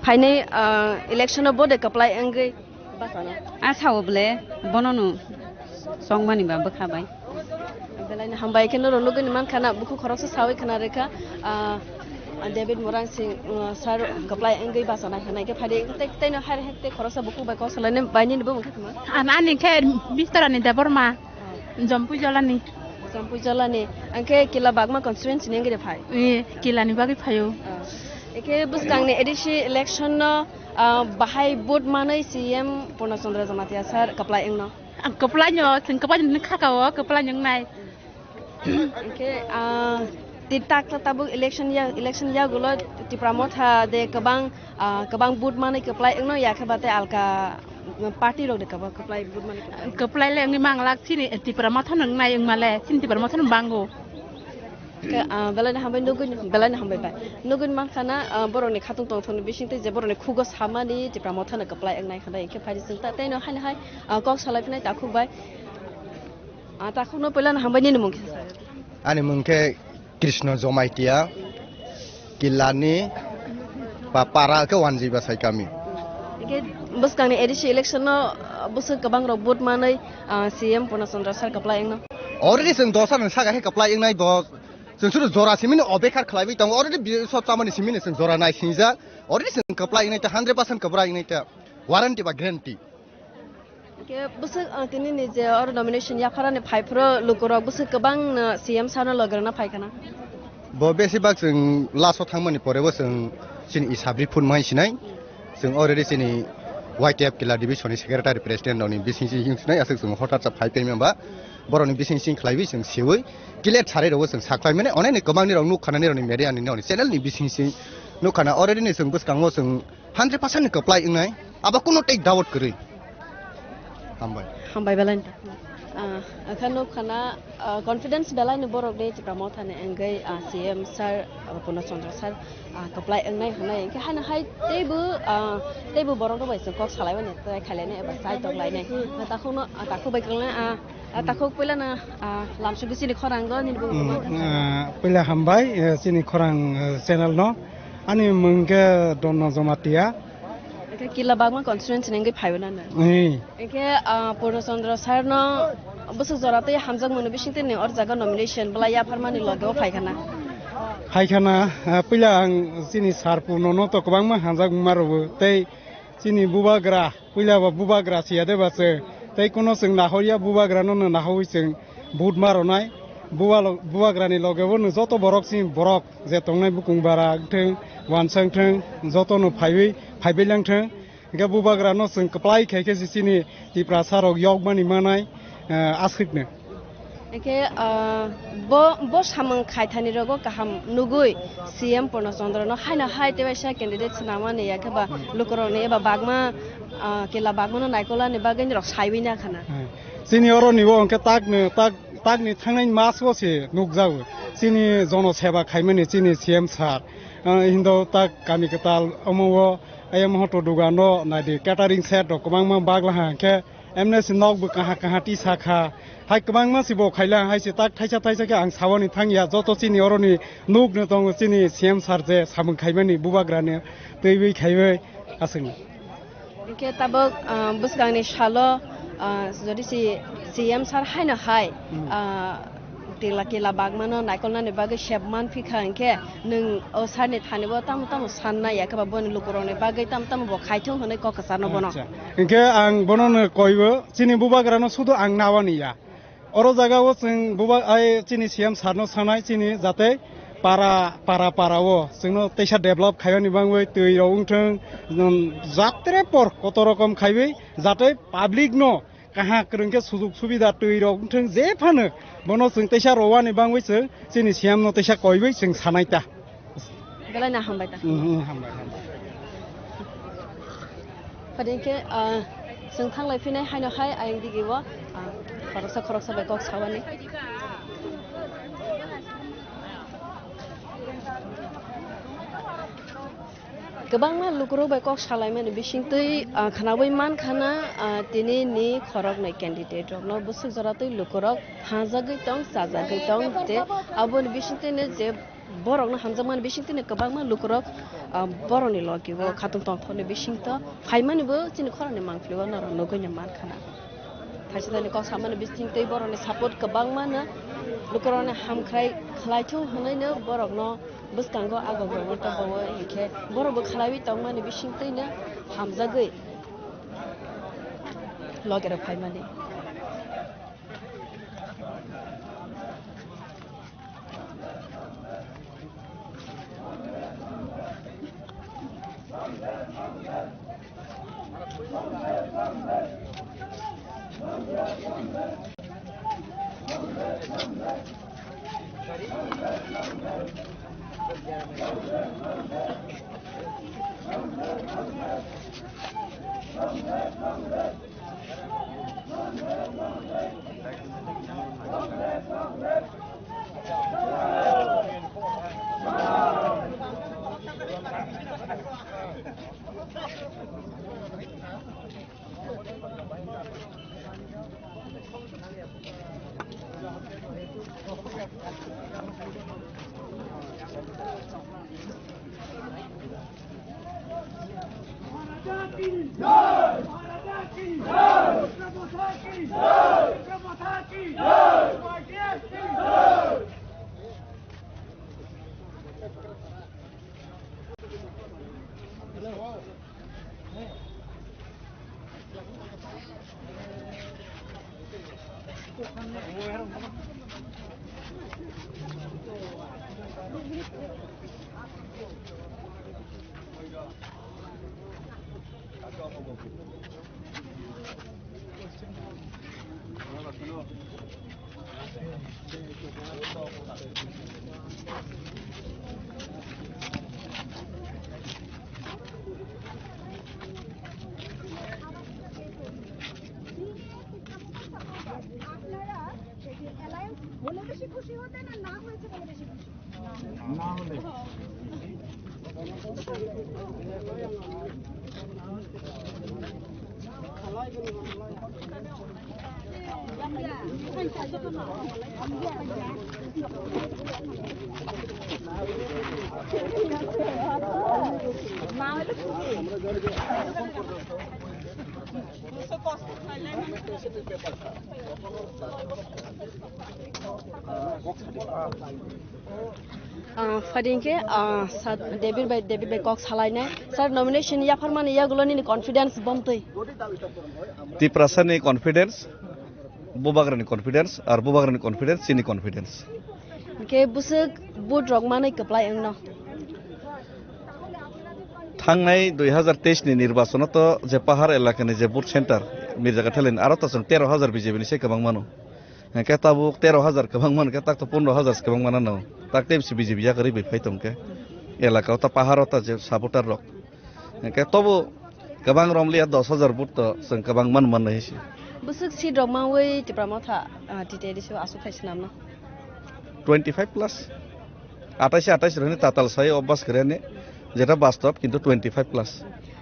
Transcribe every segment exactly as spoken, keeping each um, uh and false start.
Phainai, ah, election o bo de kwplai wngwi bachana. A sao ble bono no songmani ba bwkha bai. Belai no hambai khe norok nugwi ni mankha na bukhuk khoroksa sawi khna rwkha, ah, David Murang Singh, ah, sir kwplai wngwi bachana hinwi khe phaidi tei, tei no hai hai tei khoroksa bukhuk bai kok salainai bai nini bo wngkha tongma. An ani khe Bistorani Debbarma. Jompui Jolani. Jompui Jolani. Angkhe Kila Bagma constituency ni wngwi de phai? Eh, Kila ni bagwi phaio. Ah. Ekhe bwskang ni A D C election no, ah, bahai vote manwi C M Purna Chandra Jamatia sir kwplai wngno? Ang kwplai no, chwng kwplai no khaka o, kwplai no wngnai. Angkhe, ah, ti tak ta tabuk election ya, election ya gulo Tipra Motha de kwbang, ah, kwbang vote manwi kwplai wngno ya khe ba tei alka party rok de kwbang kwplai vote manwi kwplai? Kwplai le wngwi manglak chini Tipra Motha no wngnai wngmale, chini Tipra Motha no bango. Khe, ah, belai no hambai nugwi, belai no hambai bai. Nugwi mankha na, ah, borok ni khatung tongthok ni bising tei je borok ni khugo samani Tipra Motha no kwplai wngnai hinwi khe phaidi chwng ta tei no hai no hai, ah, kok salai phinai takhuk bai. Ah, takhuk no puila no hambai nini mung khe sa. Ani mung khe Krishna Jomaitia, Kilani pa-, para khe Wanjiba sai kami. Hingke bwskangni A D C election no, ah, bwswk kwbang rok vote manwi, ah, C M Purna Chandra sir kwplai wngno. Already chwng dosa nung saka khe kwplai wngnai dos. Chwng suru jora simini obekar khlaiwi tongo. Already bi-, sot chamani simini chwng jora nai singjak. Already chwng kwplai wngnai ta, hundred percent kwplai wngnai ta. Warranty ba guarantee. Hingke bwswk, ah, tini ni je oro nomination yapharani phaiphuru lukurok bwswk kwbang no C M sir no loge rwna phaikha na? Bo besibak chwng last o thangmani pore bo chwng chini isabri phone mai sinai. Chwng already chini Y T F Kila division ni secretary president rokni bising sing sinai aswk chwng hotat sa phai phaimani ba borokni bising sing khlaiwi chwng siwi clear sarai rokbo chwng saklai mani oneni kwbangni rok nukha nani rokni media ni nokni channel ni bising sing nukha na already ni chwng bwskango chwng hundred percent ni kwplai wngnai, abo kuno tei doubt kwrwi. Hambai. Hambai belai no. Ah, akha nuk khana, ah, confidence belai no borok de Tipra Motha ni wngwi, ah, C M sir, ah, Purna Chandra sir, ah, kwplai wngnai hwnwi. Hingke hano hai teibo, ah, teibo borok rok bai chwng kok salai mani try khailai nai eba chai tok lai nai. Ah, takhuk no, ah, takhuk bai kwlwng, ah, ah, takhuk puila no, ah, lamsuk chini khorang do nini bumung. Mm, ah, puila hambai, eh, chini khorang, eh, channel no. Ani mung khe Donna Jamatia. Hingke Kila Bagma constituency ni wngwi phaibo na nang? Ee. Hingke, ah, Purna Chandra sir no bwswk jora tei hamjak mano bising tini or jaga nomination bwlai yapharmani loge o phaikha na? Phaikha na, ah, puila ang chini sir Purno no to kwbangma hamjak ma rwo tei chini bubagra, puila bo bubagra siya de ba se tei kuno chwng nahorya bubagra no no nahowi chwng vote ma rwnai. Buwa lo-, bubagra ni loge o no joto borok chini borok je tongnai bukung bara wngthwng, wansa wngthwng, joto no phaiwi, phaibai langthwng. Hingke bubagra no chwng kwplai khai khe se chini Tiprasa rok yokmani manai, eh, aswk no. Hingke, ah, bo, bo samung khaithani rogo kaham nugui C M Purna Chandra no haino hai tebaisa candidate swnamani ya khe ba lukurok ni eba bagma, ah, kela bagma no naikolani bagwi norok saiwi na khana. Eh, chini oro ni bo hingke tak no, tak, tak ni thangnai mas o se nukjago. Chini jono seba khaimani chini C M sir. Ah, hindo tak kami kwtal omo o, ayam hoto dugan o naidi catering set rok kwbangma bagla ha khe. Emne se nok bo kaha kaha tisa kha. Hai kwbangma se bo khaila, hai se tak thaisa thaisa khe ang sawani thang ya. Joto chini oroni nuk no tongo chini C M sir je samung khaimani bubagra ni twiwi khaiwi aswkni. Hingke tabok, ah, bwskangni salo, ah, jodi si C M sir haino hai, hmm, ah, tila kila bagmano naikolnani bagwi sep manphi kha hingke nwng o sir ni thani bo tamo tamo sanna ya khe ba boni lukurokni bagwi tamo tamo bo khaithung hwnwi kok kwcharno bono. Acha. Hingke ang bono no koibo, chini bubagrano sudu ang nawani ya. Oro jaga o chwng buba-, ai chini C M sir no sanai chini jate para, para, para o chwngno teisa develop khaiyani bangwi twi rok wngthwng, um, jatre por koto rokom khaiwi jate public no kaha kwrwng khe sujug subida twi rok wngthwng je phano bono chwng teisa rowani bangwi chwng chini C M no teisa koiwi chwng sanai ta. Belai no hambai ta. Mm, mm, hambai, hambai. Phaidi khe, ah, chwng thanglai phinai haino hai ayang digi o, ah, khoroksa khoroksa bai kok sawani. Kwbangma lukurok bai kok salaimani bisingtwi, ah, khnaui mankha na, ah, tini ni khoroknwi candidate rokno bwswk jora twi lukurok hajagwi tong, chajagwi tong, tei aboni bisingtwi no je Borokno hamjakmani bisingtwi kwbangma lukurok, ah, borokni logi o khatung tongthokni bisingtwi phaimani bo chini khoroknwi mangpili o norok nugwi mankha na. Thaisa thani kok samani bisingtwi borokni support kwbangma no, lukurokni hamkhrai khlaithung hwnwi no borokno bwskango agokrogwi tongbawo, hinkhe borokbo khlaiwi tongmani bisingtwino hamjagwi logerok phaimani. আপনারা এই যে অ্যালায়েন্স হলে বেশি খুশি হতেন আর না হয়েছে বলে বেশি খুশি? Ah, phaidi hinkhe, ah, sir David bai, David bai kok salainai. Sir, nomination yapharmani yagulo nini confidence bomtwi? Tiprasani confidence, Bubagrani confidence, ar Bubagrani confidence, chini confidence. Hinkhe bwswk vote rok manwi kwplai wngno? Thangnai dui hazar teis ni nirbachon o to je pahar elakani je vote center Mirjakathel ni, aro to chwng tero hazar B J P ni se kwbang mano. Hingke tabuk tero hazar kwbang man khe, tak to pondro hazar se kwbang mana no. Tak tei bisi B J P yakarwi bai phai tong khe. Elaka o ta pahar o ta je supporter rok. Hingke tobo kwbang romliya dos hazar vote to chwng kwbang man man nai se. Bwswk seat rok manwi Tipra Motha, ah, T T A D C o aswk khai swnamno? Twenty five plus. Atais atais rwni tatal sai obas kwrwni, jeta bastob kintu twenty five plus.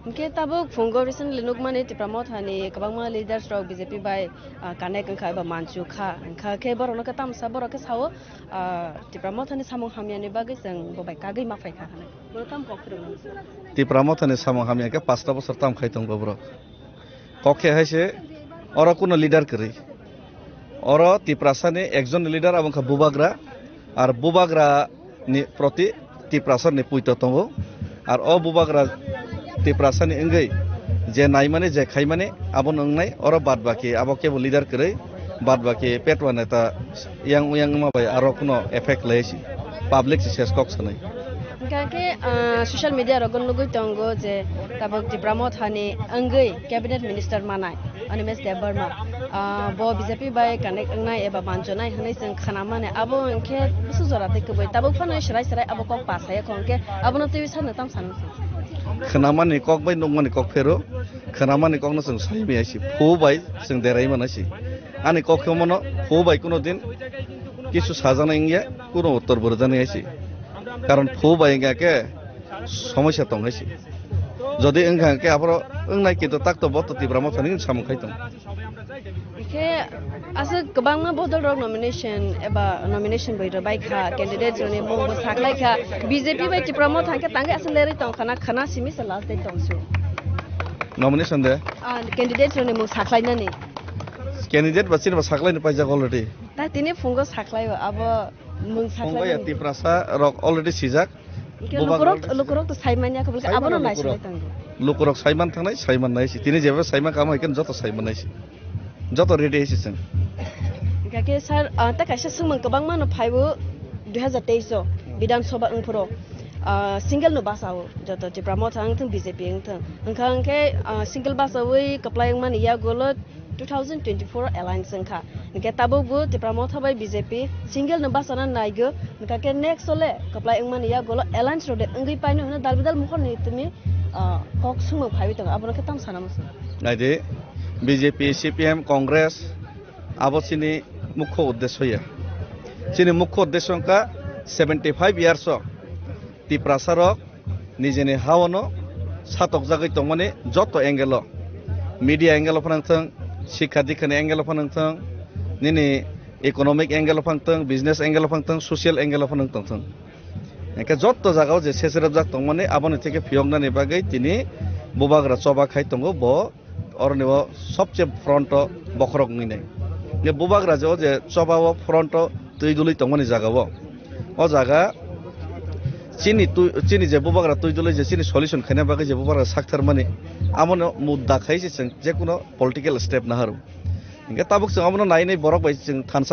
Hingke tabuk phungo recently nukmani Tipra Mothani kwbangma leaders rok B J P bai, ah, connect wngkha eba manchu kha, wngkha khe borokno khe tamsa borok khe sao, ah, Tipra Mothani samung hamyani bagwi chwng bo bai kagwi ma phaikha hinwi. Bono tamo kok phiroknani? Tipra Mothani samung hamya khe pasta bosor tam khai tongo borok. Kok khe hai se oro kuno leader kwrwi. Oro Tiprasani ekjon leader abo wngkha Bubagra, ar Bubagra ni proti Tiprasa ni puito tongo. Ar o Bubagra Tiprasa ni wngwi je naimani, je khaimani, abono wngnai. Oro bad baki abo kebo leader kwrwi, bad baki petwa neta yang uyang wngma bai aro kuno effect lai si, public si ses kok sanai. Hingkha khe, ah, social media rogo nugwi tongo je tabuk Tipra Mothani wngwi cabinet minister manai. Animesh Debbarma, ah, bo B J P bai connect wngnai eba manchonai hwnwi chwng khwnamani, abo hwnkhe bwswk jora tei kwbui tabuk phano serai serai abo kok pa saya kho hwnkhe abono twiwi sakno tamo sanwi se. Khwnamani kok bai nukmani kok phero, khwnamani kokno chwng sai maya si, phu bai chwng derai mana si. Ani kok khe mono phu bai kuno din kisu sajaknai wngya, kuno uttor bo rwjaknai si. Karon phu bai wngya khe somosya tong hai si. Jodi wngkha hwnkhe aphoro wngnai, kintu tak to bo to Tipra Motha ni samung khai tong. Khe aswk kwbangma bodol rok nomination eba nomination bai rwbai kha, candidate rokni mung bo saklai kha. B J P bai Tipra Motha hwnkhe tangwi aswk lerwi tong khana, khana simi se last date tong su. Nomination de? Ah, candidate rokni mung saklainani. Candidate ba chini ba saklaini paijak already. Ta tini phungo saklai o, abo mung saklai. Phungo ya Tiprasa rok already sijak. Hingke bubak lukurok, rok lukurok to saimanya khe, abono naisilai tango. Lukurok saiman thangnai, saiman nai si. Tini jeba saiman kamo hai khe joto saiman nai si. Joto ready hai si chwng. Hingke sir, ah, ta kaisa swngmung kwbangma no phaibo dui hazar teis o Bidhan Sabha wngphuru, ah, single no basa o joto Tipra Motha wngthung, B J P wngthung. Hingkha hingke, ah, single basa wi kwplai wngmani yagulo two thousand twenty-four alliance wngkha. Hingke tabuk bo Tipra Motha bai B J P single no bachana naigo. Hingkha khe next ole kwplai wngmani yagulo alliance rok de wngwi paino hino dal bidal mohor ni tumi, ah, kok sungmung phaiwi tongo. Abono khe tamo sana muchung. Naidi, B J P, C P M, Congress, abo chini mukho uddesho ya. Chini mukho uddesho wngkha seventy five years o Tiprasa rok nijini haono satokjagwi tongmani joto angle o, media angle o phano wngthung, sikha dikhani angle o phano wngthung, nini economic angle o phano wngthung, business angle o phano wngthung, social angle o phano wngthung. Hingke joto jaga o je secherepjak tongmani aboni theke phiyoknani bagwi tini bubagra choba khai tongo bo. Oroni o sobse front o bokhorok wngwi nai. Je bubagra je o je choba o front o twi dului tongmani jaga o. O jaga chini twi, chini je bubagra twi dului je chini solution khaina bagwi je bubagra saktharmani, amono mudda khai se chwng jekuno political step naharu. Hingke tabuk chwng abono nai nai borok bai chwng thansa